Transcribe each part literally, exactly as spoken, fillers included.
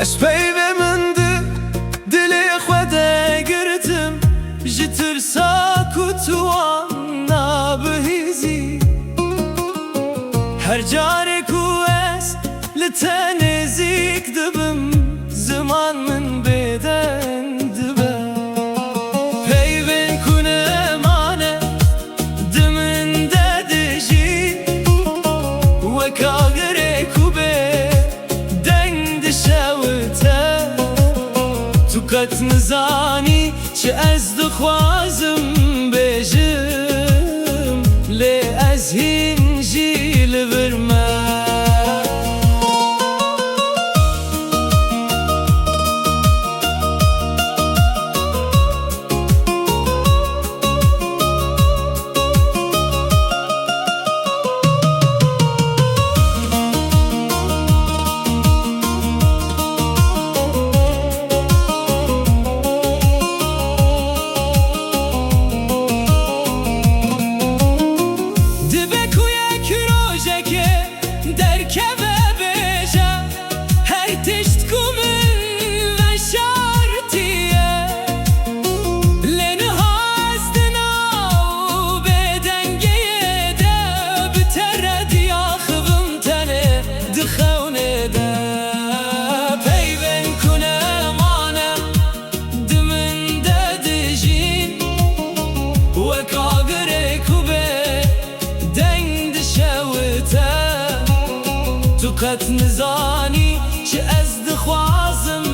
Ji peyvê min di dilê xwe de girtim, ji tirsa ku tu wan nabihîzî. Her carê ku ez li te nêzîk dibim, ziman min bêdeng dibe. Peyvên ku nemane di min de dijî, wek agirê ku bê deng dişewite. Tu qet nizanî çi ez dixwazim bêjim, lê ez hîn jî li vir me. Dibe ku yek rojekê derkeve bêje, her tişt ku min veşartiye. Lê niha ez di nav bêdengiyê de bi te re diyaxivim tenê di xewnê de. Peyvên ku nemane di min de dijîn, wek agirê ku bê deng dişewite. Tu qet nizanî çi ez dixwazim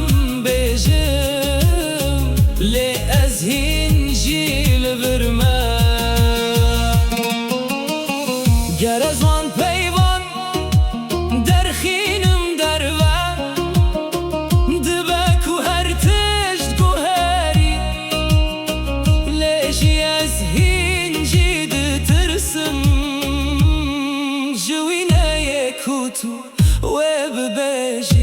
bêjim, lê ez hîn jî li vir me. Ger ez wan peyvan derxînim derve, dibe ku her tişt guherî, lê jî ez hîn jî ditirsim ji wîneyê ku tu wê bibêjî.